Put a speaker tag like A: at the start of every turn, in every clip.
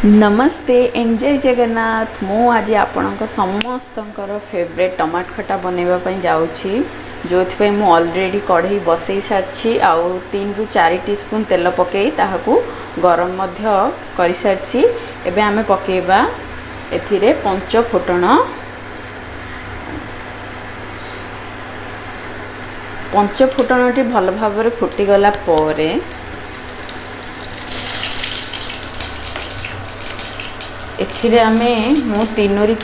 A: ନମସ୍ତେ and ଜୟ ଜଗନ୍ନାଥ। ମୁଁ ଆଜି ଆପଣଙ୍କ ସମସ୍ତଙ୍କର ଫେଭରେଟ୍ ଟମାଟୋ ଖଟା ବନେଇବା ପାଇଁ ଯାଉଛି, ଯେଉଁଥିପାଇଁ ମୁଁ ଅଲରେଡ଼ି କଢ଼େଇ ବସେଇ ସାରିଛି ଆଉ 3ରୁ 4 ଟି ସ୍ପୁନ୍ ତେଲ ପକାଇ ତାହାକୁ ଗରମ ମଧ୍ୟ କରିସାରିଛି। ଏବେ ଆମେ ପକାଇବା ଏଥିରେ ପଞ୍ଚ ଫୁଟଣ। ପଞ୍ଚ ଫୁଟଣଟି ଭଲ ଭାବରେ ଫୁଟିଗଲା ପରେ ଏଥିରେ ଆମେ ମୁଁ 3ରୁ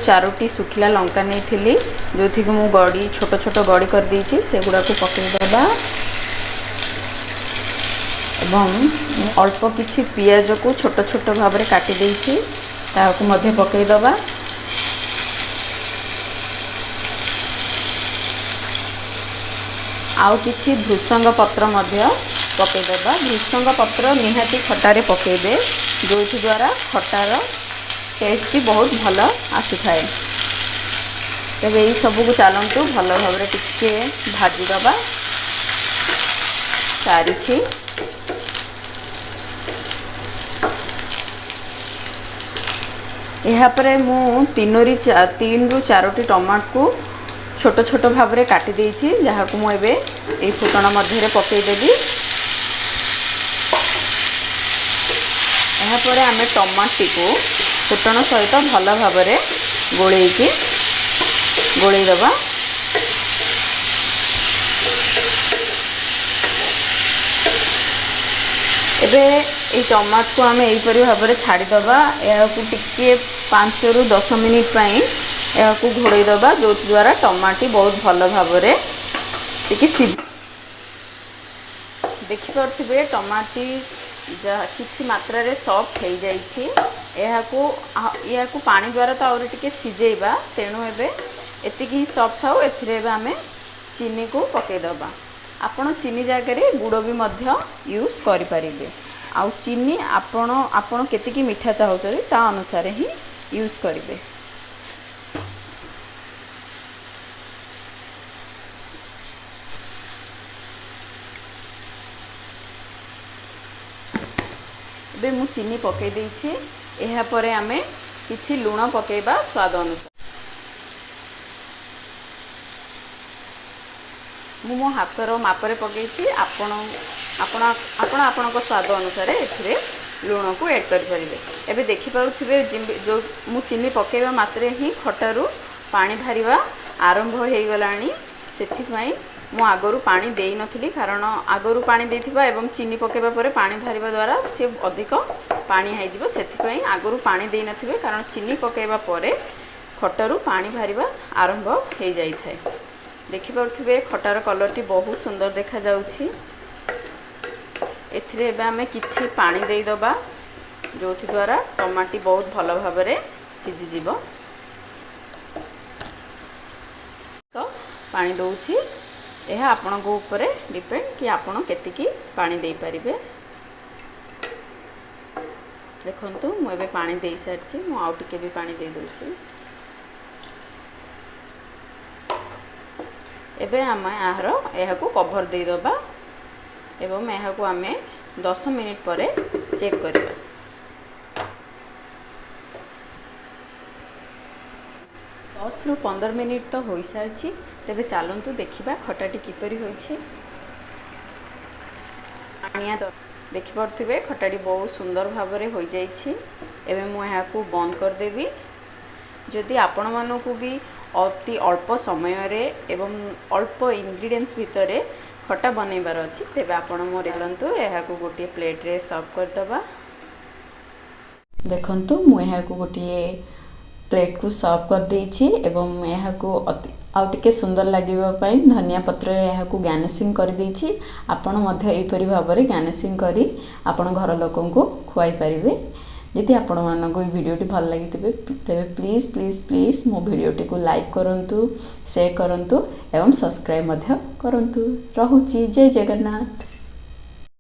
A: 4ଟି ଶୁଖିଲା ଲଙ୍କା ନେଇଥିଲି, ଯେଉଁଥିକି ମୁଁ ଗଡ଼ି ଛୋଟ ଛୋଟ ଗଡ଼ି କରିଦେଇଛି, ସେଗୁଡ଼ାକୁ ପକାଇଦେବା ଏବଂ ମୁଁ ଅଳ୍ପ କିଛି ପିଆଜକୁ ଛୋଟ ଛୋଟ ଭାବରେ କାଟି ଦେଇଛି, ତାହାକୁ ମଧ୍ୟ ପକାଇଦେବା। ଆଉ କିଛି ଭୃସଙ୍ଗ ପତ୍ର ମଧ୍ୟ ପକାଇଦେବା। ଭୃସଙ୍ଗ ପତ୍ର ନିହାତି ଖଟାରେ ପକାଇବେ, ଯେଉଁଥି ଦ୍ୱାରା ଖଟାର ଟେଷ୍ଟଟି ବହୁତ ଭଲ ଆସିଥାଏ। ତେବେ ଏଇ ସବୁକୁ ଚାଲନ୍ତୁ ଭଲ ଭାବରେ ଟିକେ ଭାଜିଦେବା। ସାରିଛି। ଏହାପରେ ମୁଁ 3ରୁ 4ଟି ଟମାଟୋକୁ ଛୋଟ ଛୋଟ ଭାବରେ କାଟି ଦେଇଛି, ଯାହାକୁ ମୁଁ ଏବେ ଏଇ ଫୁଟଣ ମଧ୍ୟରେ ପକାଇଦେବି। ଏହାପରେ ଆମେ ଟମାଟୋଟିକୁ ଫୁଟଣ ସହିତ ଭଲ ଭାବରେ ଗୋଳେଇ ଦେବା। ଏବେ ଏଇ ଟମାଟୋକୁ ଆମେ ଏହିପରି ଭାବରେ ଛାଡ଼ିଦେବା। ଏହାକୁ ଟିକିଏ 5ରୁ 10 ମିନିଟ୍ ପାଇଁ ଏହାକୁ ଘୋଡ଼େଇ ଦେବା, ଯେଉଁଦ୍ୱାରା ଟମାଟୋ ବହୁତ ଭଲ ଭାବରେ ଟିକେ ସିଝି। ଦେଖିପାରୁଥିବେ ଟମାଟୋ ଯାହା କିଛି ମାତ୍ରାରେ ସଫ୍ଟ ହେଇଯାଇଛି। ଏହାକୁ ପାଣି ଦ୍ୱାରା ତ ଆହୁରି ଟିକେ ସିଝେଇବା, ତେଣୁ ଏବେ ଏତିକି ହିଁ ସଫ୍ଟ ଥାଉ। ଏଥିରେ ଏବେ ଆମେ ଚିନିକୁ ପକାଇଦେବା। ଆପଣ ଚିନି ଜାଗାରେ ଗୁଡ଼ ବି ମଧ୍ୟ ୟୁଜ୍ କରିପାରିବେ। ଆଉ ଚିନି ଆପଣ କେତିକି ମିଠା ଚାହୁଁଛନ୍ତି ତା ଅନୁସାରେ ହିଁ ୟୁଜ୍ କରିବେ। ଏବେ ମୁଁ ଚିନି ପକାଇ ଦେଇଛି। ଏହାପରେ ଆମେ କିଛି ଲୁଣ ପକାଇବା ସ୍ୱାଦ ଅନୁସାରେ। ମୁଁ ମୋ ହାତର ମାପରେ ପକାଇଛି, ଆପଣ ଆପଣଙ୍କ ସ୍ୱାଦ ଅନୁସାରେ ଏଥିରେ ଲୁଣକୁ ଆଡ଼୍ କରିପାରିବେ। ଏବେ ଦେଖିପାରୁଥିବେ ଯେଉଁ ମୁଁ ଚିନି ପକାଇବା ମାତ୍ରେ ହିଁ ଖଟାରୁ ପାଣି ବାହାରିବା ଆରମ୍ଭ ହେଇଗଲାଣି। ସେଥିପାଇଁ ମୁଁ ଆଗରୁ ପାଣି ଦେଇନଥିଲି, କାରଣ ଆଗରୁ ପାଣି ଦେଇଥିବା ଏବଂ ଚିନି ପକାଇବା ପରେ ପାଣି ବାହାରିବା ଦ୍ୱାରା ସେ ଅଧିକ ପାଣି ହେଇଯିବ। ସେଥିପାଇଁ ଆଗରୁ ପାଣି ଦେଇନଥିବେ, କାରଣ ଚିନି ପକାଇବା ପରେ ଖଟାରୁ ପାଣି ବାହାରିବା ଆରମ୍ଭ ହେଇଯାଇଥାଏ। ଦେଖିପାରୁଥିବେ ଖଟାର କଲର୍ଟି ବହୁତ ସୁନ୍ଦର ଦେଖାଯାଉଛି। ଏଥିରେ ଏବେ ଆମେ କିଛି ପାଣି ଦେଇଦେବା, ଯେଉଁଥି ଦ୍ୱାରା ଟମାଟୋ ବହୁତ ଭଲ ଭାବରେ ସିଝିଯିବ। ତ ପାଣି ଦେଉଛି, ଏହା ଆପଣଙ୍କ ଉପରେ ଡିପେଣ୍ଡ କି ଆପଣ କେତିକି ପାଣି ଦେଇପାରିବେ। ଦେଖନ୍ତୁ ମୁଁ ଏବେ ପାଣି ଦେଇସାରିଛି, ମୁଁ ଆଉ ଟିକେ ବି ପାଣି ଦେଇଦେଉଛି। ଏବେ ଆମେ ଏହାକୁ କଭର୍ ଦେଇଦେବା ଏବଂ ଏହାକୁ ଆମେ 10 ମିନିଟ୍ ପରେ ଚେକ୍ କରିବା। 10ରୁ 15 ମିନିଟ୍ ତ ହୋଇସାରିଛି। ତେବେ ଚାଲନ୍ତୁ ଦେଖିବା ଖଟାଟି କିପରି ହୋଇଛି। ପାଣିଆ ଦେଖିପାରୁଥିବେ ଖଟାଟି ବହୁତ ସୁନ୍ଦର ଭାବରେ ହୋଇଯାଇଛି। ଏବେ ମୁଁ ଏହାକୁ ବନ୍ଦ କରିଦେବି। ଯଦି ଆପଣମାନଙ୍କୁ ବି ଅତି ଅଳ୍ପ ସମୟରେ ଏବଂ ଅଳ୍ପ ଇନଗ୍ରିଡ଼ିଏଣ୍ଟସ୍ ଭିତରେ ଖଟା ବନେଇବାର ଅଛି, ତେବେ ଆପଣ ମୋ ଚାଲନ୍ତୁ ଏହାକୁ ଗୋଟିଏ ପ୍ଲେଟ୍ରେ ସର୍ଭ କରିଦେବା। ଦେଖନ୍ତୁ ମୁଁ ଏହାକୁ ଗୋଟିଏ ପ୍ଲେଟ୍କୁ ସର୍ଭ କରିଦେଇଛି ଏବଂ ଏହାକୁ ଆଉ ଟିକେ ସୁନ୍ଦର ଲାଗିବା ପାଇଁ ଧନିଆ ପତ୍ରରେ ଏହାକୁ ଗାର୍ନିସିଂ କରିଦେଇଛି। ଆପଣ ମଧ୍ୟ ଏହିପରି ଭାବରେ ଗାର୍ନିସିଂ କରି ଆପଣ ଘର ଲୋକଙ୍କୁ ଖୁଆଇ ପାରିବେ। ଯଦି ଆପଣମାନଙ୍କୁ ଏଇ ଭିଡ଼ିଓଟି ଭଲ ଲାଗିଥିବେ, ତେବେ ପ୍ଲିଜ୍ ପ୍ଲିଜ୍ ପ୍ଲିଜ୍ ମୋ ଭିଡ଼ିଓଟିକୁ ଲାଇକ୍ କରନ୍ତୁ, ସେୟାର କରନ୍ତୁ ଏବଂ ସବସ୍କ୍ରାଇବ୍ ମଧ୍ୟ କରନ୍ତୁ। ରହୁଛି, ଜୟ ଜଗନ୍ନାଥ।